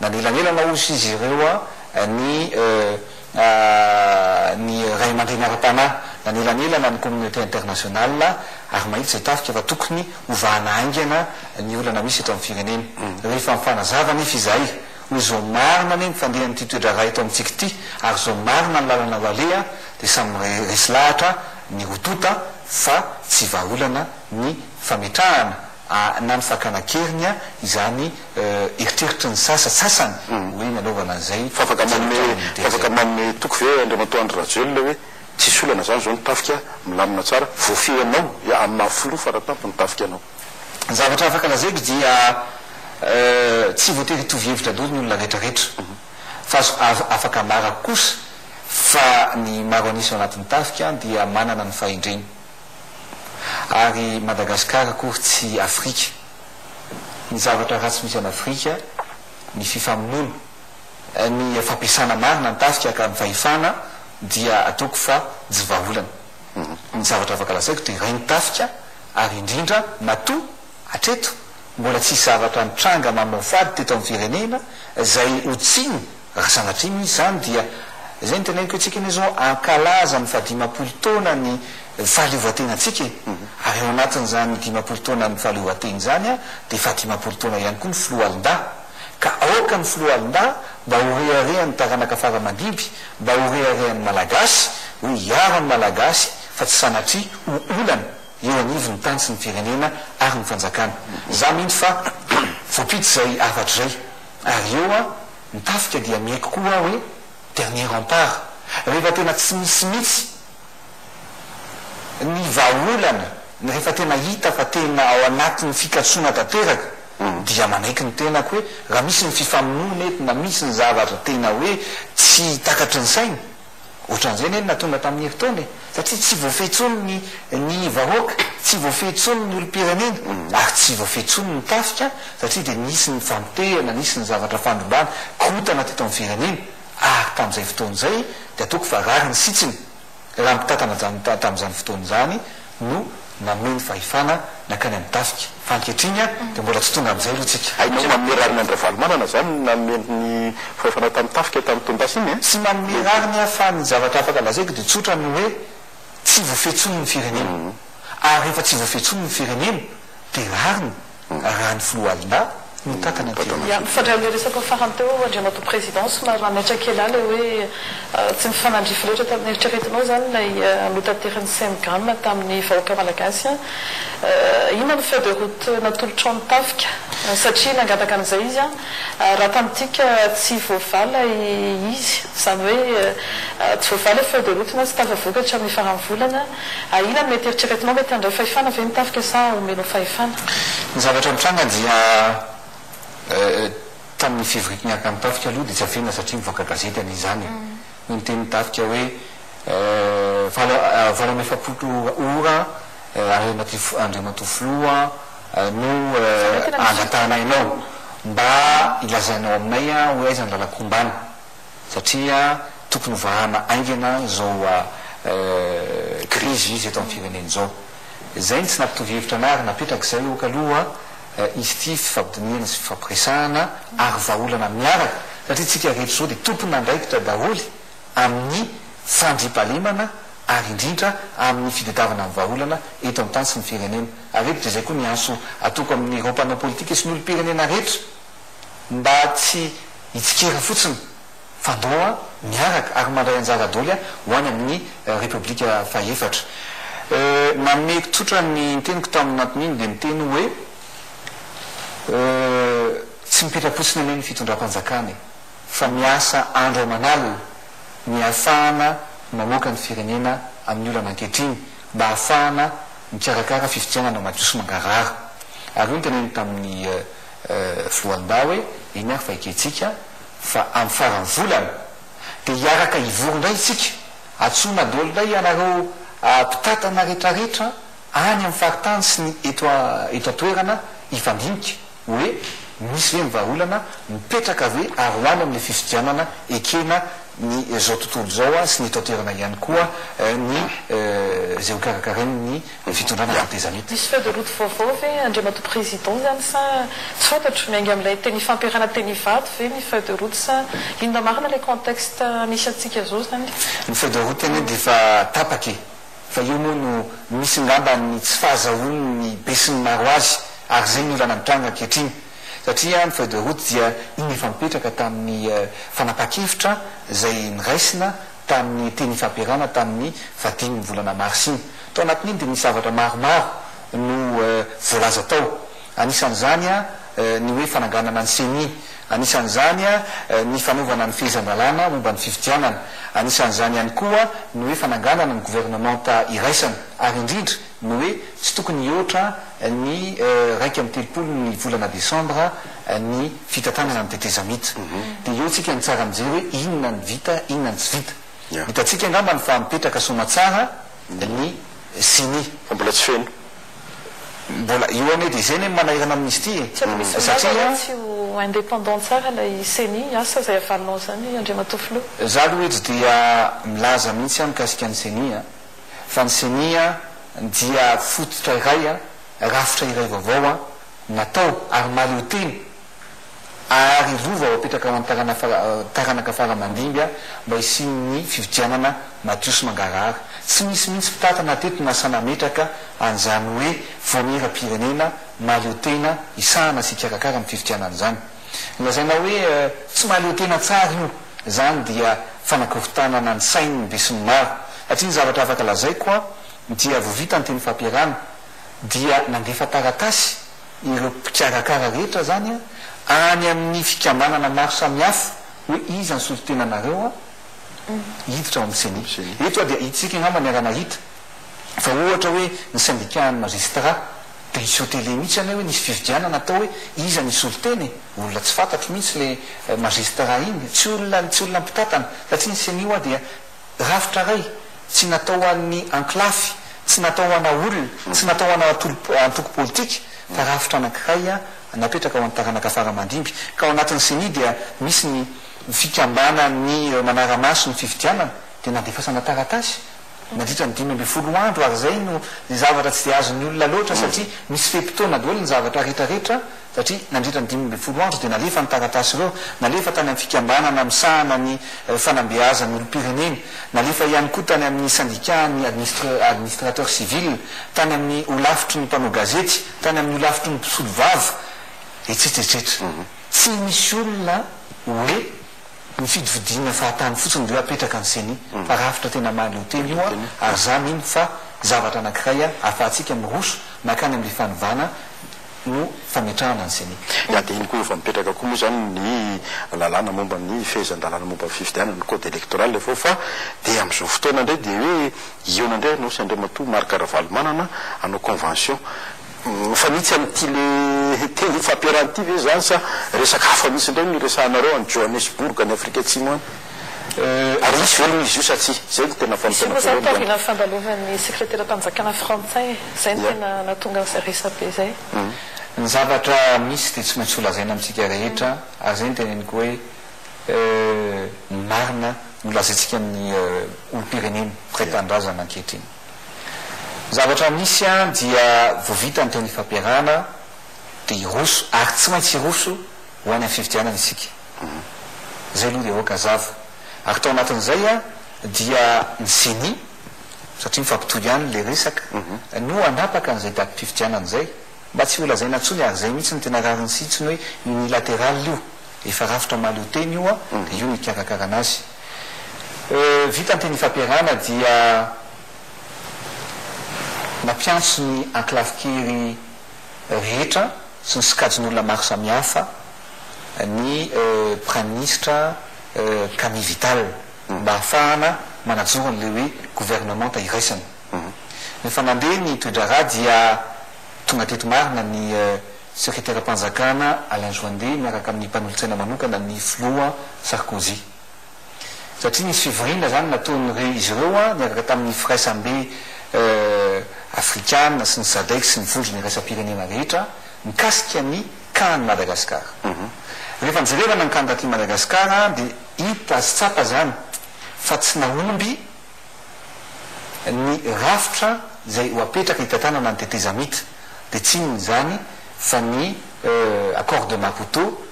Nanelanelana hozy izy ireo ny ny ray aman-dreny ara-panahy, nanelanelana ny communauté internationale ary mahita izay tafika fa tokony hovahana haingana ny olana misy eto amin'ny firenena. Rehefa mifanazava anefa izahay hoe izao marina anie ny fandehan'ity toe-draharaha eto amintsika ity ary izao marina ny lalana ho aleha dia samy resy lahatra ny roa tonta fa tsy vahaolana ny fametrahana na ny fakana an-keriny izany eritreritry ny sasantsasany hoe nanaovana an'izay Fa afaka manome zavatra fa afaka izay. manome toky ve Andriamatoa Andry Rajoelina hoe tsisy olana izany izao ny tafika milamina tsara, voafehy anao amin'ny maha filoha faratampony ny tafika anao? Ny zavatra afaka lazaiko dia tsy voatery hitovy hevitra daholo ny olona rehetrarehetra fa afaka ambarako kosa fa ny maro an'isa ao anatin'ny tafika dia manana ny fahendreny. Ary Madagascar akory tsy Afrika. Ny zavatra ratsy misy any Afrika, ny fifamonoana, ny fampiasana marina ny tafika ka ny fahefana dia ataoko fa tsy vahaolana. Ny zavatra afaka lazaiko dia iray ny tafika ary indrindra matoa hatreto mbola tsisy zavatra nitranga mamoafady teto amin'ny firenena izay ho tsiny Raha sanatria misy izany dia izay no teneniko hoe tsika anie izao hankalaza ny fahadimampolo taona ny fahaleovantenantsika e! Ary ao anatin'izany 50 taonan'ny fahaleovantena izany dia fahadimampolo taona ihany koa ny foloalindahy. Ka aoka ny foloalindahy mba ho reharehan'ny taranaka fara aman-dimby, mba ho reharehan'ny Malagasy, hoe hiaro ny Malagasy fa tsy sanatria ho olana eo anivon'ny tany sy ny firenena ary ny fanjakana. Izaho mino fa voapita izay hafatra izay. Ary eo an, ny tafika dia miaiky koa aho hoe dernier rempart. Rehefa tena tsy misy mitsy ny vahaolana, rehefa tena hita fa tena ao anatin'ny fikatsoana tanteraka dia manaiky ny tenako hoe raha misy ny fifamonoana eto na misy ny zavatra tena hoe tsy takatry ny saina, Ohatran'izay anie no nahatonga tamin'ny herintaona e! Satria tsy voafehy intsony ny ny vahoaka, tsy voafehy intsony ny olom-pirenena, ary tsy voafehy intsony ny tafika satria dia nisy ny famotehana, nisy ny zavatra fandrobana, korontana teto amin'ny firenena. Ary tamin'izay fotoana izay dia ataoko fa rariny sitsiny raha mpitantana tamin'izany fotoana izany no Nanome ny fahefana nankany amin'ny tafika. Fa ankehitriny dia mbola tsy tonga amin'izay aloha tsika. Hainao manome rariny an-dRavalomanana izany ny nanome ny fahefana tamin'ny tafika tamin'ny taon-dasa iny e? Tsy manome rariny aho fa ny zavatra afaka lazaiko dia tsotra ny hoe tsy voafehy intsony ny firenena. Ary rehefa tsy voafehy intsony ny firenena dia rariny raha ny foloalindahy no mitantana ny firenena. Ya, mifandray amin'ilay resaka farany teo Andriamatoa Président, somary nanaitra kely ahy ilay hoe tsy mifanandrify loatra tamin'ny eritreretinao izany ilay notaterin'ny Cemgam tamin'ny vahoaka malagasy. Inona no feuille de route natolotrao ny tafika satria nangataka an'izay izy raha tamin'ity ka tsy voavaly ilay izy, izany hoe tsy voavaly ilay feuille de route na tsy tafavoaka hatramin'ny faran'ny volana. Ahiana no mety eritreretinao mety handray fahefana ve ny tafika sa omenao fahefana? Ny zavatra nitranga dia tamin'ny fivoriako miaraka amin'ny tafika aloha dia tsy afenina satria mivoaka gazety anie izany e! No niteny ny tafika hoe 48 ora Andriamatoa Filoha no angatahanay anao mba hilazainao aminay hoe aiza ny lalan-kombana. satria tokony ho vahana haingana izao krizy izy eto amin'ny firenena izao. Izay no tsy nampitovy hevitra anah ary napetraka izay ok aloha izy ity fifampidinihana sy fifampiresahana ary vahaolana miaraka satria tsika rehetra izao dia tompon'andraikitra daholo amin'ny fandriampahalemana ary indrindra amin'ny fitadiavana ny vahaolana eto amin'ny tany sy ny firenena. Ary eto dia izay koa ny antso ataoko amin'ireo mpanao politika sy ny olom-pirenena rehetra mba tsy hitsikera fotsiny fa ndao a miaraka ary mandray anjara doly a ho any amin'ny Repoblika fahefatra. Nameko tsotra ny teniko tamin'iny dia niteny hoe tsy mipetra-potsiny anie ny fitondram-panjakana e fa miasa andro aman'alina ny hahafahana mamoaka ny firenena amin'ny olana ankehitriny mba hahafahana mikarakara fifidianana madio sy mangarahara. Ary io no teneniko tamin'ny Filohandahy hoe eny ary fa ekentsika fa amin'ny faran'ny volana dia hiaraka hivory indray isika, antsoina daholo indray ianareo mpitantana retraretra any amin'ny faritany sy ny eto eto an-toerana hifandinika hoe misy ve ny vahaolana, mipetraka ve ary ho any amin'ilay fifidianana ekena ny izao tontolo izao sy ny eto an-toerana ihany koa ny izay ho karakarain'ny fitondrana tetezamita. Misy feuille de route vaovao ve Andriamatoa Président izany sa tsy fantatro, miainga amin'ilay teny ifampiarahana teny Ivato ve ny feuille de route sa inona marina ilay contexte misy antsika izao izany? Ny feuille de route anie dia efa tapaka e! Fa io moa no misy ngamba ny tsy fahazahoan'ny besinimaro azy ary izay ny olana mitranga ankehitriny. Satria ny feuille de route dia iny efa mipetraka tamin'ny fanapahan-kevitra izay noraisina tamin'ny teny ifampiarahana tamin'ny fahadimin'ny volana marsa iny. Tao anatin'iny dia nisy zavatra maromaro no voalaza tao. Anisan'izany ny hoe fananganana ny ceni, anisan'izany ny fanaovana ny fehezan-dalàna momba ny fifidianana, anisan'izany ihany koa ny hoe fananganana ny governemanta iraisana ary indrindra ny hoe tsy tokony hihoatra ny 31 ny volana desambra ny fitantanana ny tetezamita. Dia eo tsika no tsara mijery hoe inona ny vita, inona ny tsy vita. Hitantsika angambany fa mipetraka soamatsara ny ceni. Fa mbola tsy feno. Mbola, io anie dia izay anie no manahirana amin'izy ity e. Tsy misy milaza Satria. hoe tsy ho indépendant tsara ilay ceni, asa izay havalinao izany Andriamatoa Filoha. Za aloha eto dia milaza mihitsy aho mikasika ny ceni a, fa ny ceni a dia fototra iray a, rafitra iray vaovao a, natao ary mahaleo tena ary lova ho apetraka ho an'ny taranaka fara aman-dimby mba hisian'ny fifidianana madio sy mangarahara. Tsy misy mihitsy mpitantana teto nasa nametraka an'izany hoe vaomieram-pirenena mahaleo tena hisahana sy hikarakara ny fifidianana izany. Ny lazaina hoe tsy mahaleo tena tsara io izany dia fanakorontanana ny sain'ny besinimaro satria ny zavatra afaka lazaiko dia vao vita ny teny fampiharana dia nandefa taratasy ireo mpikarakara rehetra zany any amin'ny fikambanana maro samihafa hoe iza ny solontenanareo hiditra ao amin'ny ceni. Eto dia hitsika angamba niara-nahita fa ohatra hoe ny syndicat-n'ny magistrat dia hiseho télé mihitsy anie hoe nisy fifidianana natao hoe iza ny solontena e, olona tsy fantatro mihitsy le magistrat iny, tsy olona tsy olona mpitantana satria ny ceni hoa dia rafitra iray tsy natao ho an'ny ankolafy, tsy natao ho ana olona, tsy natao ho ana antoko politika fa rafitra anankiray napetraka ho an'ny taranaka fara aman-dimby. Ka ao anatin'ny ceni dia misy ny fikambanan'ny manara-maso ny fifidianana dia nandefasana taratasy nandritra ny 15 andro ary izay no zavatra tsy dia azon'ny olona loatra satria misy fe-potoana daholo ny zavatra rehetra rehetra satria nandritra ny 15 andro dia nalefa ny taratasy ireo, nalefa tany amin'ny fikambanana misahana ny fanambeazan'ny olom-pirenena, nalefa ihany koa tany amin'ny syndicat-n'ny administrateur civil, tany amin'ny holafitry ny mpanao gazety, tany amin'ny holafitry ny mpisolovava, etsetra etsetra. Tsy misy olona hoe ny fidifidiana fahatany fotsiny dia hoe apetraka ny ceni, fa rafitra tena mahaleo tena io ary za mino fa zavatra anankiray ahafahantsika miroso mankany amin'ilay fanovana no fametrahana ny ceni. Ya, dia iny koa efa mipetraka koa moa izany ny lalàna momba ny fehezan-dalàna momba ny fifidianana, ny code électoral efa ao fa dia amin'izao fotoana indray dia hoe hihaona indray ianao sy Andriamatoa Marc Ravalomanana hanao convention. Mifanitsy amin'ity le teny ifampiarahana ity ve izany sa resaka hafa mihitsy indray no iresahanareo any Johannesburg any Afrika Atsimo any? Ary hisy ve aloha izy io sa tsia? Izay no tena Izy io fanontaniana moa izany voalohany taorian'ny angamba. fandalovan'ny sekreteram-panjakana frantsay e! Izay no tena nahatonga an'izay resabe izay. Ny zavatra misy dia tsy maintsy holazaina amintsika rehetra ary izay no teneniko hoe ny marina no lazaintsika amin'ny olom-pirenena, mpiray tanindrazana ankehitriny. Ny zavatra misy dia vao vita ny teny ifampiarahana dia hiroso ary tsy maintsy hiroso ho any amin'ny fifidianana isika. Izay aloha dia aoka hazava. Ary tao anatin'izay dia ny ceni, satria mifampitohy ihany ilay resaka, no hanapaka an'izay datim-pifidianana izay. Mba tsy holazaina intsony ary izay mihitsy no tena rariny sy hitsiny hoe unilatéral io, efa rafitra mahaleo tena io dia io no hikarakarana azy. Vita ny teny ifampiarahana dia nampiantso ny ankolafin-kery rehetra sy ny sokajin'olona maro samihafa ny Praiminisitra Camille Vital mba hahafahana manajoro an'ilay hoe governemanta iraisana. Rehefa nandeha ny toe-draharaha dia tonga teto marina ny sekreteram-panjakana Alain Joyandet miaraka amin'ny mpanolotsaina manokana ny filoha Sarkozy. Satria nisy fivoriana izany nataon'ireo izy ireo niaraka tamin'ny firaisambe afrikana sy ny Sadec sy ny vondrona iraisam-pirenena rehetra mikasika ny cas an'i Madagasikara. Rehefa nijerevana ny cas taty Madagasikara dia hita sy tsapa izany. fa tsy nahomby ny rafitra izay ho apetraka hitantanana ny tetezamita, dia tsy inona izany fa ny accord de Maputo.